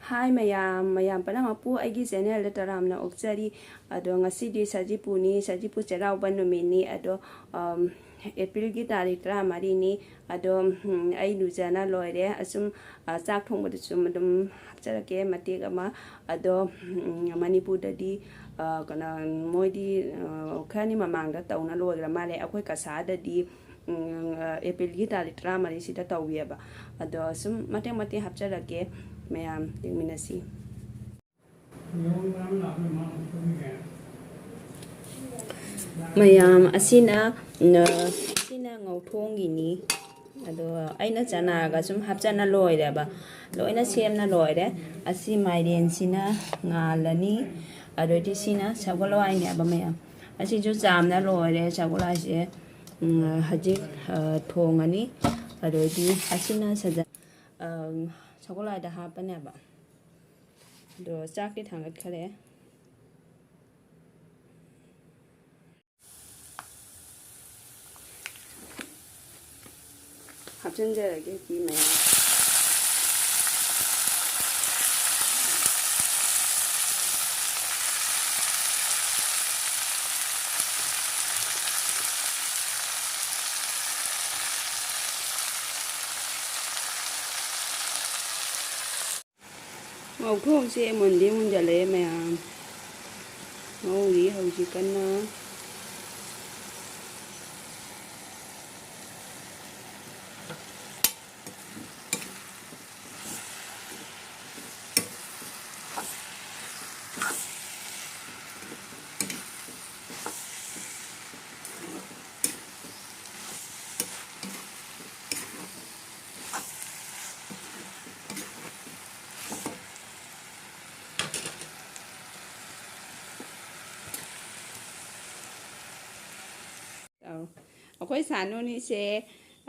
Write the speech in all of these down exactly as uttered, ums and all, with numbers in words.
ꯍꯥꯏ ꯃꯌꯥꯝ, ꯃꯌꯥꯝ ꯄꯨꯝꯅꯃꯛꯄꯨ ꯑꯩꯒꯤ ꯆꯦꯅꯦꯜꯗ ꯇꯔꯥꯝꯅ ꯑꯣꯛꯆꯔꯤ꯫ ꯑꯗꯣ ꯉꯁꯤꯗꯤ ꯁꯖꯤꯄꯨꯅꯤ, ꯁꯖꯤꯄꯨ ꯆꯩꯔꯥꯎꯕ ꯅꯨꯃꯤꯠꯅꯤ꯫ ꯑꯗꯣ, ꯑꯝ, ꯑꯦꯄ꯭ꯔꯤꯜꯒꯤ ꯇꯥꯔꯤꯛ ꯇꯔꯥꯃꯔꯤꯅꯤ꯫ ꯑꯗꯣ, ꯎꯝ, ꯑꯩ ꯂꯨꯖꯅ ꯂꯣꯏꯔꯦ꯫ ꯑꯁꯨꯝ, ꯑ, ꯆꯥꯛ ꯊꯣꯡꯕꯗꯁꯨ ꯑꯗꯨꯝ ꯍꯥꯞꯆꯔꯛꯀꯦ ꯃꯇꯦꯛ ꯑꯃ꯫ ꯑꯗꯣ, ꯎꯝ, ꯃꯅꯤꯄꯨꯔꯗꯗꯤ, ꯑ, ꯀꯩꯅꯣ, ꯃꯣꯏꯗꯤ, ꯑ, ꯈꯔꯅꯤ ꯃꯃꯥꯡꯗ ꯇꯧꯅ ꯂꯣꯏꯈ꯭ꯔ ꯃꯥꯜꯂꯦ꯫ ꯑꯩꯈꯣꯏ ꯀꯁꯥꯗꯗꯤ, ꯎꯝ, ꯑꯦꯄ꯭ꯔꯤꯜꯒꯤ ꯇꯥꯔꯤꯛ ꯇꯔꯥꯃꯔꯤꯁꯤꯗ ꯇꯧꯋꯦꯕ꯫ ꯑꯗꯣ ꯁꯨꯝ ꯃꯇꯦꯛ ꯃꯇꯦꯛ ꯍꯥꯞꯆꯔꯛꯀꯦ, ꯃꯌꯥꯝ ꯌꯦꯡꯃꯤꯟꯅꯁꯤ꯫ ꯃꯌꯥꯝ, ꯑꯁꯤꯅ, ꯑꯁꯤꯅ ꯉꯧꯊꯣꯡꯒꯤꯅꯤ꯫ ꯑꯗꯣ ꯑꯩꯅ ꯆꯅꯥꯒ ꯁꯨꯝ ꯍꯥꯞꯆꯟꯅ ꯂꯣꯏꯔꯦꯕ, ꯂꯣꯏꯅ ꯁꯦꯝꯅ ꯂꯣꯏꯔꯦ꯫ ꯑꯁꯤ ꯃꯥꯏꯔꯦꯟꯁꯤꯅ ꯉꯥꯜꯂꯅꯤ꯫ ꯑꯗꯩꯗꯤ ꯁꯤꯅ ꯁꯒꯣꯜ ꯍꯋꯥꯏꯅꯦꯕ ꯃꯌꯥꯝ꯫ ꯑꯁꯤꯁꯨ ꯆꯥꯝꯅ ꯂꯣꯏꯔꯦ꯫ ꯁꯒꯣꯜ ꯍꯋꯥꯏꯁꯦ, ꯎꯝ, ꯍꯧꯖꯤꯛ, ꯑ, ꯊꯣꯡꯉꯅꯤ꯫ ꯑꯗꯩꯗꯤ ꯑꯁꯤꯅ ꯁꯖ-, ꯑ, ꯁꯒꯣꯜ ꯍꯋꯥꯏꯗ ꯍꯥꯞꯄꯅꯦꯕ꯫ ꯑꯗꯣ ꯆꯥꯛꯇꯤ ꯊꯥꯡꯒꯠꯈꯔꯦ꯫ ꯍꯥꯞꯆꯤꯟꯖꯔꯒꯦ ꯎꯇꯤ ꯃꯌꯥꯝ꯫ ꯉꯧꯊꯣꯛꯁꯦ ꯃꯨꯟꯗꯤ ꯃꯨꯟꯖꯜꯂꯛꯑꯦ ꯃꯌꯥꯝ꯫ ꯉꯧꯔꯤ ꯍꯧꯖꯤꯛ ꯀꯟꯅ꯫ ꯑꯧ꯫ ꯑꯩꯈꯣꯏ ꯁꯥꯅꯨꯅꯤꯁꯦ,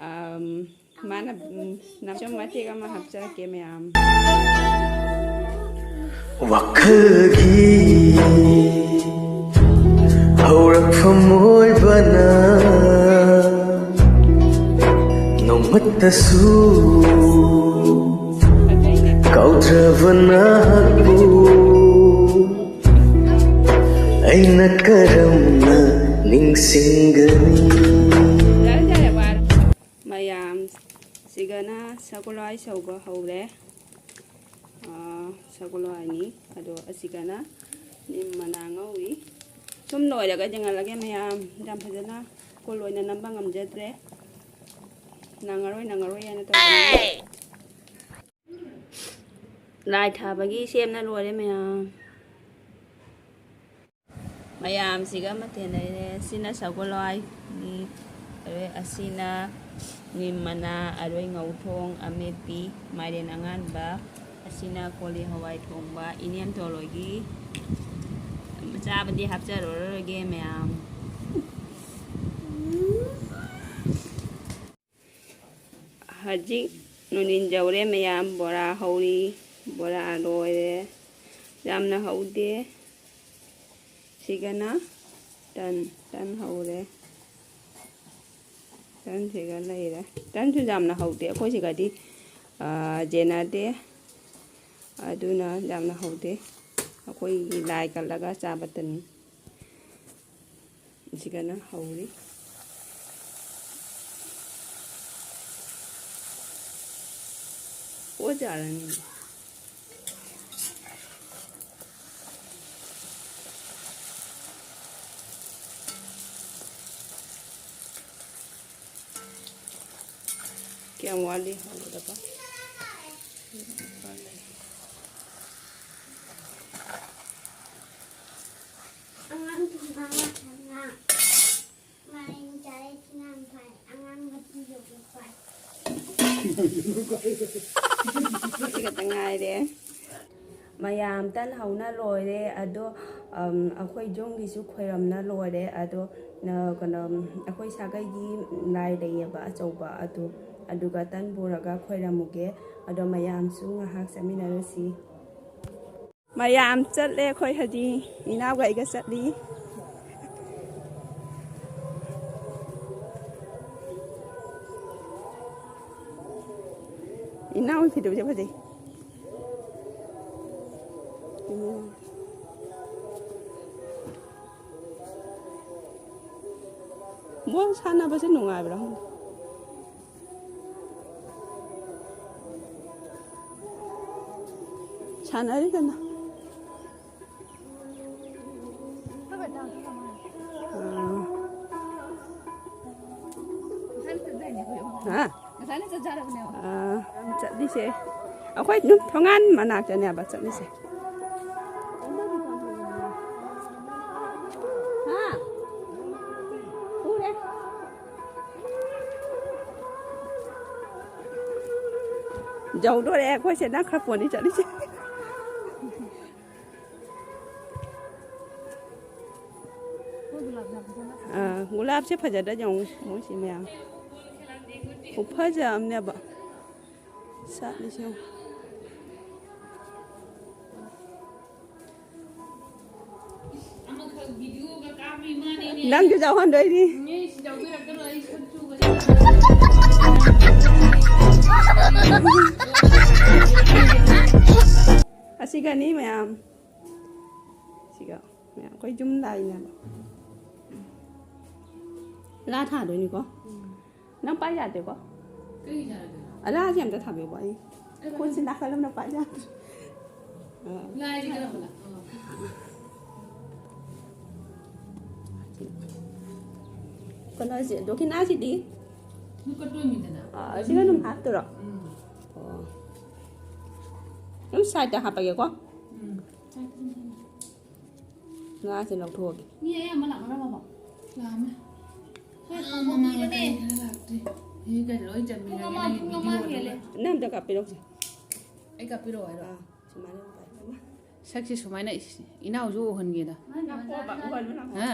ꯑꯝ, ꯃꯥꯅ, ꯎꯝ, ꯅꯝꯆꯨꯝ ꯃꯇꯦꯛ ꯑꯃ ꯍꯥꯞꯆꯔꯛꯀꯦ ꯃꯌꯥꯝ꯫ ꯋꯥꯈꯜꯒꯤ ꯍꯧꯔꯛꯐꯝ ꯑꯣꯏꯕꯅ ꯅꯣꯡꯃꯠꯇꯁꯨ ꯀꯥꯎꯊ꯭ꯔꯕ ꯅꯍꯥꯛꯄꯨ ꯑꯩꯅ ꯀꯔꯝꯅ ꯅꯤꯡꯁꯤꯡꯒꯅꯤ? ꯃꯌꯥꯝ, ꯁꯤꯒꯅ ꯁꯒꯣꯜꯍꯋꯥꯏ ꯁꯧꯕ ꯍꯧꯔꯦ꯫ ꯑꯥ, ꯁꯒꯣꯜꯍꯋꯥꯏꯅꯤ꯫ ꯑꯗꯣ ꯑꯁꯤꯒꯅ ꯅꯤꯝ ꯃꯅꯥ ꯉꯧꯔꯤ꯫ ꯁꯨꯝ ꯂꯣꯏꯔꯒ ꯌꯦꯡꯍꯜꯂꯒꯦ ꯃꯌꯥꯝ꯫ ꯌꯥꯝ ꯐꯖꯅ ꯐꯨꯜ ꯑꯣꯏꯅ ꯅꯝꯕ ꯉꯝꯖꯗ꯭ꯔꯦ꯫ ꯅꯪꯉꯔꯣꯏ, ꯅꯪꯉꯔꯣꯏ ꯍꯥꯏꯅ ꯇꯧꯕꯅꯤ꯫ ꯂꯥꯏ ꯊꯥꯕꯒꯤ ꯁꯦꯝꯅ ꯂꯣꯏꯔꯦ ꯃꯌꯥꯝ꯫ ꯃꯌꯥꯝꯁꯤꯒ ꯃꯊꯦꯜ ꯂꯩꯔꯦ꯫ ꯁꯤꯅ ꯁꯒꯣꯜ ꯍꯋꯥꯏꯅꯤ, ꯑꯗꯩ ꯑꯁꯤꯅ ꯅꯤꯝ ꯃꯅꯥ, ꯑꯗꯩ ꯉꯧꯊꯣꯡ, ꯑꯃꯦꯠꯄꯤ, ꯃꯥꯏꯔꯦꯟ ꯑꯉꯥꯟꯕ, ꯑꯁꯤꯅ ꯀꯣꯂꯤ ꯍꯋꯥꯏ ꯊꯣꯡꯕ, ꯏꯅꯦꯝ ꯇꯣꯂꯣꯏꯒꯤ꯫ ꯆꯥꯕꯗꯤ ꯍꯥꯞꯆꯔꯔꯣꯏꯒꯦ ꯃꯌꯥꯝ꯫ ꯍꯧꯖꯤꯛ ꯅꯨꯡꯊꯤꯟ ꯌꯧꯔꯦ ꯃꯌꯥꯝ, ꯕꯣꯔꯥ ꯍꯧꯔꯤ, ꯕꯣꯔꯥ ꯂꯣꯏꯔꯦ, ꯌꯥꯝꯅ ꯍꯧꯗꯦ꯫ ꯁꯤꯒꯅ ꯇꯟ, ꯇꯟ ꯍꯧꯔꯦ, ꯇꯟꯁꯤꯒ ꯂꯩꯔꯦ꯫ ꯇꯟꯁꯨ ꯌꯥꯝꯅ ꯍꯧꯗꯦ ꯑꯩꯈꯣꯏ ꯁꯤꯒꯗꯤ, ꯑꯥ, ꯌꯦꯟꯅꯗꯦ, ꯑꯗꯨꯅ ꯌꯥꯝꯅ ꯍꯧꯗꯦ꯫ ꯑꯩꯈꯣꯏꯒꯤ ꯂꯥꯏ ꯀꯠꯂꯒ ꯆꯥꯕ ꯇꯟꯅꯤ꯫ ꯁꯤꯒꯅ ꯍꯧꯔꯤ꯫ ꯑꯣ, ꯌꯥꯔꯅꯤ꯫ ꯀꯌꯥꯝ ꯋꯥꯠꯂꯤ ꯍꯧꯒꯗꯕ? ꯑꯉꯥꯡ ꯊꯣꯡꯕ ꯉꯥꯛꯇꯅ ꯃꯥꯏ ꯆꯥꯔꯦ, ꯁꯤꯅ ꯐꯥꯏ꯫ ꯑꯉꯥꯡ ꯃꯆꯨ ꯌꯧꯕ ꯐꯥꯏ꯫ ꯁꯤ ꯈꯛꯇ ꯉꯥꯏꯔꯦ꯫ ꯃꯌꯥꯝ ꯇꯟ ꯍꯧꯅ ꯂꯣꯏꯔꯦ꯫ ꯑꯗꯣ, ꯑꯝ, ꯑꯩꯈꯣꯏ ꯌꯨꯝꯒꯤꯁꯨ ꯈꯣꯏꯔꯝꯅ ꯂꯣꯏꯔꯦ꯫ ꯑꯗꯣ, ꯅ-, ꯀꯩꯅꯣ, ꯑꯩꯈꯣꯏ ꯁꯥꯒꯩꯒꯤ ꯂꯥꯏ ꯂꯩꯌꯦꯕ ꯑꯆꯧꯕ꯫ ꯑꯗꯨ, ꯑꯗꯨꯒ ꯇꯟ ꯄꯨꯔꯒ ꯈꯣꯏꯔꯝꯃꯨꯒꯦ꯫ ꯑꯗꯣ ꯃꯌꯥꯝꯁꯨ ꯉꯥꯏꯍꯥꯛ ꯆꯠꯃꯤꯟꯅꯔꯨꯁꯤ꯫ ꯃꯌꯥꯝ ꯆꯠꯂꯦ꯫ ꯑꯩꯈꯣꯏ ꯍꯧꯖꯤꯛ ꯏꯅꯥꯎꯒ ꯑꯩꯒ ꯆꯠꯂꯤ꯫ ꯏꯅꯥꯎꯒꯤ ꯐꯤꯗꯨꯁꯦ ꯐꯖꯩ꯫ ꯕꯣꯜ ꯁꯥꯟꯅꯕꯁꯦ ꯅꯨꯡꯉꯥꯏꯕ꯭ꯔꯥ ꯈꯪꯗꯦ꯫ ꯁꯥꯟꯅꯔꯤ ꯀꯟꯅ꯫ ꯑꯥ꯫ ꯍꯥ? ꯉꯁꯥꯏꯅ ꯆꯠꯆꯔꯕꯅꯦꯕ꯫ ꯑꯥ, ꯆꯠꯂꯤꯁꯦ꯫ ꯑꯩꯈꯣꯏ ꯑꯗꯨꯝ ꯊꯣꯡꯒꯥꯟ ꯃꯅꯥꯛꯇꯅꯦꯕ ꯆꯠꯂꯤꯁꯦ꯫ ꯍꯥ? ꯎꯔꯦ꯫ ꯌꯧꯗꯣꯔꯦ ꯑꯩꯈꯣꯏꯁꯦ, ꯅꯛꯈ꯭ꯔ ꯄꯣꯠꯅꯤ ꯆꯠꯂꯤꯁꯦ꯫ ꯑꯥ, ꯒꯨꯂꯥꯞꯁꯦ ꯐꯖꯗ꯭ꯔꯥ ꯌꯦꯡꯉꯨ, ꯃꯣꯏꯁꯤ ꯃꯌꯥꯝ꯫ ꯈꯨꯐꯖ ꯑꯃꯅꯦꯕ꯫ ꯁꯥꯠꯂꯤꯁꯦ ꯌꯦꯡꯉꯨ꯫ ꯅꯪꯁꯨ ꯌꯥꯎꯍꯟꯗꯣꯏꯅꯤ꯫ ꯑꯁꯤꯒꯅꯤ ꯃꯌꯥꯝ꯫ ꯁꯤꯒ ꯃꯌꯥꯝ ꯑꯩꯈꯣꯏ ꯌꯨꯝ ꯂꯥꯛꯏꯅꯦꯕ꯫ ꯂꯥ ꯊꯥꯗꯣꯏꯅꯤꯀꯣ꯫ ꯅꯪ ꯄꯥꯏ ꯌꯥꯗꯦꯀꯣ꯫ ꯀꯩ ꯌꯥꯗꯦ? ꯑꯂꯥꯁꯦ ꯑꯝꯇ ꯊꯥꯕꯤꯌꯨꯕ ꯑꯩ꯫ ꯑꯩ ꯈꯨꯠꯁꯤ ꯅꯥꯀꯜ ꯑꯃꯅ ꯄꯥꯏ ꯌꯥꯗ꯭ꯔꯦ꯫ ꯑꯥ꯫ ꯂꯥꯏꯁꯦ ꯀꯔꯝꯕꯅ? ꯑꯥ꯫ ꯀꯩꯅꯣꯁꯦ, ꯗꯣꯈꯤꯅꯥꯁꯤꯗꯤ? ꯑꯗꯨ ꯀꯠꯇꯣꯏꯅꯤꯗꯅ꯫ ꯑꯥ, ꯑꯁꯤꯒ ꯑꯗꯨꯝ ꯍꯥꯞꯇꯣꯏꯔꯣ? ꯎꯝ꯫ ꯑꯣ꯫ ꯑꯗꯨꯝ ꯁꯥꯏꯗꯇ ꯍꯥꯞꯄꯒꯦꯀꯣ꯫ ꯎꯝ꯫ ꯉꯥꯁꯦ ꯂꯧꯊꯣꯛꯑꯒꯦ꯫ ꯃꯤ ꯑꯌꯥꯝꯕ ꯂꯥꯛꯅꯔꯝꯃꯕꯣ? ꯂꯥꯛꯑꯝꯃꯦ꯫ ꯍꯣꯏ, ꯑꯥ, ꯃꯃꯥꯡ ꯀꯨꯏꯔꯦꯅꯦ꯫ ꯂꯩꯀꯥꯏ ꯈꯔ ꯂꯥꯛꯇꯦ꯫ ꯁꯤ ꯀꯩꯅꯣ ꯂꯣꯏ ꯆꯟꯕꯤꯔꯒꯦ ꯄꯨꯡ ꯑꯃ, ꯅꯪꯒꯤ ꯄꯨꯡ ꯑꯃ ꯚꯤꯗꯤꯑꯣꯗꯣ꯫ ꯍꯦꯜꯂꯦ꯫ ꯅꯪ ꯑꯝꯇ ꯀꯥꯞꯄꯤꯔꯛꯎꯁꯦ꯫ ꯑꯩ ꯀꯥꯞꯄꯤꯔꯛꯑꯣ ꯍꯥꯏꯔꯣ? ꯑꯥ, ꯁꯨꯃꯥꯏꯅ ꯑꯗꯨꯝ ꯄꯥꯏ꯫ ꯁꯛꯁꯦ ꯁꯨꯃꯥꯏꯅ ꯏꯁ-, ꯏꯅꯥꯎꯁꯨ ꯎꯍꯟꯒꯦꯗ꯫ ꯅꯪ ꯀꯥꯞꯄꯣꯕ, ꯎꯍꯜꯂꯨ ꯅꯪ꯫ ꯍꯥ?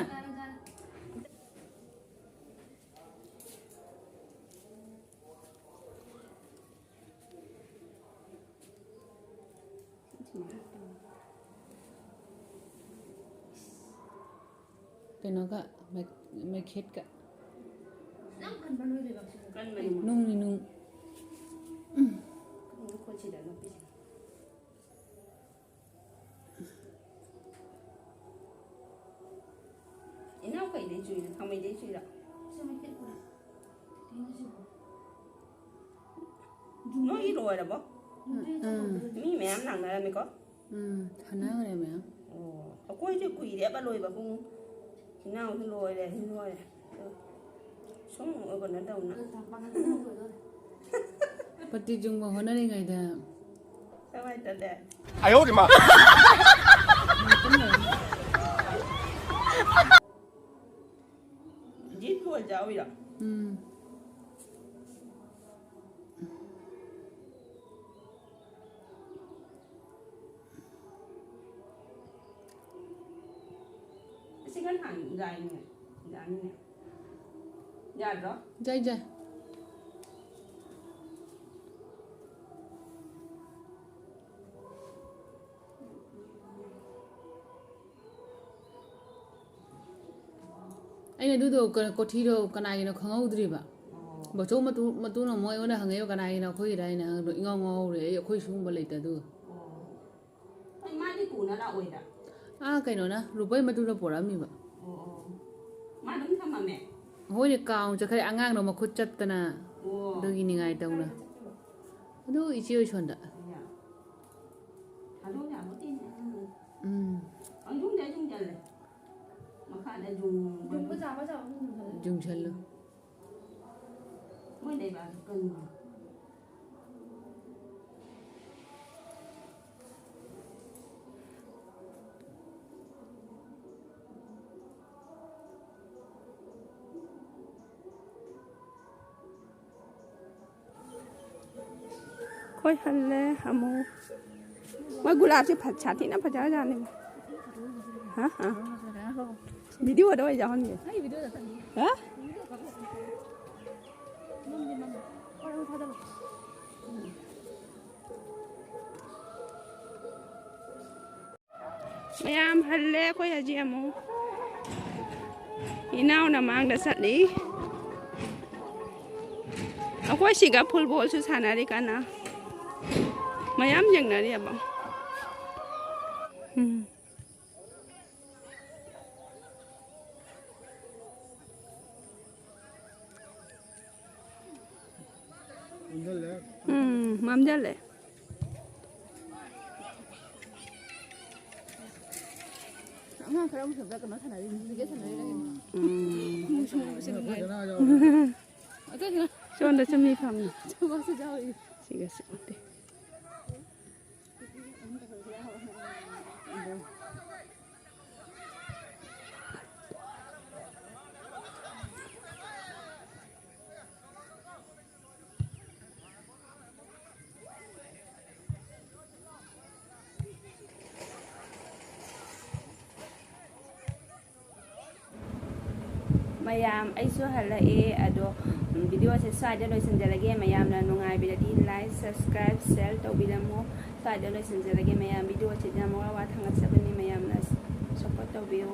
ꯀꯩꯅꯣꯒ, ꯃꯩ-, ꯃꯩꯈꯦꯠꯀ꯫ ꯀꯟꯕꯅꯤ꯫ ꯅꯨꯡꯅꯤ, ꯅꯨꯡ꯫ ꯎꯝ꯫ ꯈꯣꯠꯁꯤꯗ ꯅꯞꯄꯤꯁꯦ꯫ ꯀꯩꯗꯩ ꯆꯨꯏꯅꯣ? ꯈꯥꯃꯩꯗꯩ ꯆꯨꯏꯔꯣ? ꯅꯣꯏꯒꯤ ꯂꯣꯏꯔꯕꯣ? ꯎꯝ꯫ ꯃꯤ ꯃꯌꯥꯝ ꯂꯥꯛꯅꯔꯝꯃꯤꯀꯣ? ꯎꯝ, ꯁꯥꯟꯅꯈ꯭ꯔꯦ ꯃꯌꯥꯝ꯫ ꯑꯣ, ꯑꯩꯈꯣꯏꯁꯦ ꯀꯨꯏꯔꯦꯕ ꯂꯣꯏꯕ꯫ ꯄꯨꯡ ꯏꯅꯥꯎꯁꯨ ꯂꯣꯏꯔꯦ, ꯁꯤ ꯂꯣꯏꯔꯦ꯫ ꯁꯨꯝ ꯀꯩꯅꯣ ꯇꯧꯅ꯫ ꯄꯇꯤ ꯆꯨꯡꯕ ꯍꯣꯠꯅꯔꯤꯉꯩꯗ꯫ ꯀꯃꯥꯏꯅ ꯇꯧꯗꯦ? ꯑꯌꯣ ꯃꯥ꯫ ꯖꯤꯠ ꯂꯣꯏ ꯆꯥꯎꯏꯔꯣ? ꯎꯝ꯫ ꯑꯁꯤ ꯈꯔ ꯊꯥꯡ ꯌꯥꯏꯅꯦ꯫ ꯌꯥꯅꯤꯅꯦ꯫ ꯌꯥꯗ꯭ꯔꯣ? ꯌꯥꯏ, ꯌꯥꯏ꯫ ꯑꯩꯅ ꯑꯗꯨꯗꯣ ꯀ-, ꯀꯣꯊꯤꯗꯣ ꯀꯅꯥꯒꯤꯅꯣ ꯈꯪꯍꯧꯗ꯭ꯔꯤꯕ꯫ ꯑꯣ꯫ ꯕꯣꯆꯧ ꯃꯇꯨ-, ꯃꯇꯨꯅ ꯑꯃꯨꯛ ꯑꯩꯉꯣꯟꯗ ꯍꯪꯉꯛꯏꯕ, "ꯀꯅꯥꯒꯤꯅꯣ ꯑꯩꯈꯣꯏꯒꯤꯔ?" ꯍꯥꯏꯅ ꯍꯪꯉꯛꯄꯗꯣ ꯏꯉꯥꯎ ꯉꯥꯎꯍꯧꯔꯦ꯫ ꯑꯩ, ꯑꯩꯈꯣꯏ ꯁꯤꯒꯨꯝꯕ ꯂꯩꯇꯦ ꯑꯗꯨꯒ꯫ ꯑꯣ꯫ ꯍꯣꯏ, ꯃꯥꯗꯤ ꯄꯨꯅ ꯂꯥꯛꯑꯣꯏꯗ꯫ ꯑꯥ, ꯀꯩꯅꯣꯅ, ꯔꯨꯕꯩ ꯃꯇꯨꯅ ꯄꯨꯔꯛꯑꯝꯃꯤꯕ꯫ ꯑꯣ, ꯑꯣ꯫ ꯃꯥ ꯑꯗꯨꯝ ꯊꯝꯃꯝꯃꯦ? ꯍꯣꯏꯅꯦ, ꯀꯥꯎ ꯆꯠꯈ꯭ꯔꯦ, ꯑꯉꯥꯡꯗꯣ ꯃꯈꯨꯠ ꯆꯠꯇꯅ꯫ ꯑꯣ꯫ ꯑꯗꯨꯒꯤ ꯅꯤꯡꯉꯥꯏ ꯇꯧꯅ꯫ ꯑꯗꯨ ꯏꯆꯦ ꯍꯣꯏ ꯁꯣꯟꯗ꯫ ꯑꯌꯥ꯫ ꯊꯥꯗꯣꯛ ꯌꯥꯄꯣꯠꯇꯦꯅꯦ ꯑꯉꯥꯡꯗꯣ꯫ ꯎꯝ꯫ ꯄꯪꯌꯨꯡꯗ ꯌꯨꯡꯖꯜꯂꯦ꯫ ꯃꯈꯥꯗ ꯌꯨꯡꯕ꯫ ꯌꯨꯡꯕ ꯆꯥꯕ ꯆꯥꯕ ꯌꯨꯡꯖꯜꯂꯦ꯫ ꯌꯨꯡꯁꯜꯂꯨ꯫ ꯃꯣꯏ ꯂꯩꯕꯥꯛꯁꯦ ꯀꯟꯕ꯭ꯔꯣ? ꯑꯩꯈꯣꯏ ꯍꯜꯂꯦ ꯑꯃꯨꯛ꯫ ꯃꯣꯏ ꯒꯨꯂꯥꯞꯁꯦ ꯐ-, ꯁꯥꯊꯤꯅ ꯐꯖꯔꯖꯥꯠꯅꯤ꯫ ꯍꯥ? ꯍꯥ? ꯚꯤꯗꯤꯑꯣꯗ ꯑꯣꯏ ꯌꯥꯎꯍꯟꯒꯦ꯫ ꯍꯥ? ꯃꯌꯥꯝ ꯍꯜꯂꯦ꯫ ꯑꯩꯈꯣꯏ ꯍꯧꯖꯤꯛ ꯑꯃꯨꯛ ꯏꯅꯥꯎꯅ ꯃꯥꯡꯗ ꯆꯠꯂꯤ꯫ ꯑꯩꯈꯣꯏ ꯁꯤꯒ ꯐꯨꯠꯕꯣꯜꯁꯨ ꯁꯥꯟꯅꯔꯤ ꯀꯟꯅ꯫ ꯃꯌꯥꯝ ꯌꯦꯡꯅꯔꯤ ꯑꯕ꯫ ꯎꯝ꯫ ꯎꯝ, ꯃꯝꯖꯜꯂꯦ꯫ ꯑꯉꯥꯡ ꯈꯔ ꯑꯃꯨꯛ ꯁꯣꯝꯗ ꯀꯩꯅꯣ ꯁꯥꯟꯅꯔꯤ, ꯀ꯭ꯔꯤꯀꯦꯠ ꯁꯥꯟꯅꯔꯤ꯫ ꯎꯝ꯫ ꯁꯣꯝꯗꯁꯨ ꯃꯤ ꯐꯝꯃꯤ꯫ ꯁꯤꯒꯁꯨ ꯎꯗꯦ꯫ ꯃꯌꯥꯝ, ꯑꯩꯁꯨ ꯍꯜꯂꯛꯑꯦ꯫ ꯑꯗꯣ, ꯎꯝ, ꯚꯤꯗꯤꯑꯣꯁꯦ ꯁ꯭ꯋꯥꯏꯗ ꯂꯣꯏꯁꯤꯟꯖꯔꯒꯦ꯫ ꯃꯌꯥꯝꯅ ꯅꯨꯡꯉꯥꯏꯕꯤꯔꯗꯤ like, subscribe, share ꯇꯧꯕꯤꯔꯝꯃꯣ꯫ ꯁ꯭ꯋꯥꯏꯗ ꯂꯣꯏꯁꯤꯟꯖꯔꯒꯦ꯫ ꯃꯌꯥꯝ, ꯚꯤꯗꯤꯑꯣꯁꯤꯗ ꯃꯋꯥ ꯋꯥ ꯊꯥꯡꯒꯠꯆꯕꯅꯤ꯫ ꯃꯌꯥꯝꯅ support ꯇꯧꯕꯤꯌꯨ꯫